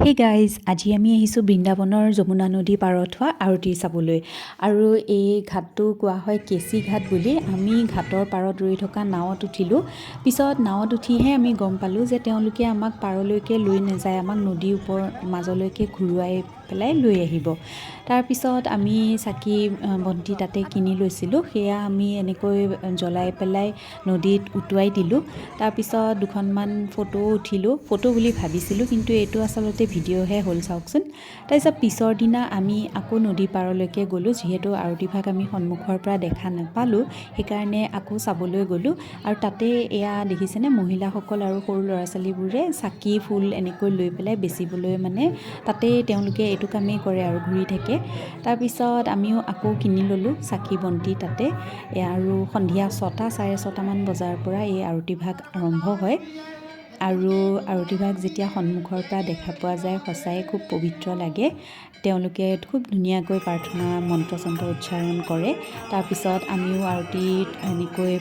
Hey guys, আজি আমি আহিছোঁ বৃন্দাবনৰ যমুনা নদী পাৰত হোৱা আৰতি চাবলৈ। আৰু এই ঘাটটো কোৱা হয় কেচি ঘাট বুলি। আমি ঘাটৰ পাৰত ৰৈ থকা নাৱত উঠিলোঁ। পিছত নাৱত উঠিহে আমি গম পালোঁ যে তেওঁলোকে আমাক পাৰলৈকে লৈ নাযায়, আমাক নদীৰ ওপৰ মাজলৈকে ঘূৰুৱাই পেলাই লৈ আহিব। তাৰপিছত আমি চাকি বন্তি তাতে কিনি লৈছিলোঁ। সেয়া আমি এনেকৈ জ্বলাই পেলাই নদীত উটুৱাই দিলোঁ। তাৰপিছত দুখনমান ফটোও উঠিলোঁ। ফটো বুলি ভাবিছিলোঁ, কিন্তু এইটো আচলতে ভিডিঅ'হে হ'ল, চাওকচোন। তাৰপিছত পিছৰ দিনা আমি আকৌ নদী পাৰলৈকে গ'লোঁ। যিহেতু আৰতিভাগ আমি সন্মুখৰ পৰা দেখা নাপালোঁ, সেইকাৰণে আকৌ চাবলৈ গ'লোঁ। আৰু তাতে এয়া দেখিছেনে, মহিলাসকল আৰু সৰু ল'ৰা ছোৱালীবোৰে চাকি, ফুল এনেকৈ লৈ পেলাই বেচিবলৈ মানে তাতেই তেওঁলোকে এইটো কামেই কৰে আৰু ঘূৰি থাকে। তাৰপিছত আমিও আকৌ কিনি ল'লোঁ চাকি বন্তি তাতে। আৰু সন্ধিয়া 6টা, 6:30মান বজাৰ পৰা এই আৰতিভাগ আৰম্ভ হয়। আৰু আৰতিভাগ যেতিয়া সন্মুখৰ পৰা দেখা পোৱা যায়, সঁচাই খুব পবিত্ৰ লাগে। তেওঁলোকে খুব ধুনীয়াকৈ প্ৰাৰ্থনা, মন্ত্ৰ চন্ত্ৰ উচ্চাৰণ কৰে। তাৰপিছত আমিও আৰতিত এনেকৈ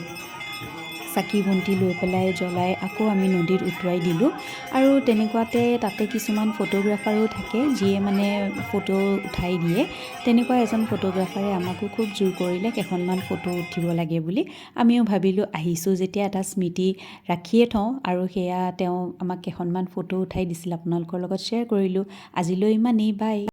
চাকি বন্তি লৈ পেলাই জ্বলাই আকৌ আমি নদীত উটুৱাই দিলোঁ। আৰু তেনেকুৱাতে তাতে কিছুমান ফটোগ্ৰাফাৰো থাকে, যিয়ে মানে ফটো উঠাই দিয়ে। তেনেকুৱা এজন ফটোগ্ৰাফাৰে আমাকো খুব জোৰ কৰিলে কেইখনমান ফটো উঠিব লাগে বুলি। আমিও ভাবিলোঁ, আহিছোঁ যেতিয়া এটা স্মৃতি ৰাখিয়ে থওঁ। আৰু সেয়া তেওঁ আমাক কেইখনমান ফটো উঠাই দিছিল, আপোনালোকৰ লগত শ্বেয়াৰ কৰিলোঁ। আজিলৈ ইমানেই, বাই।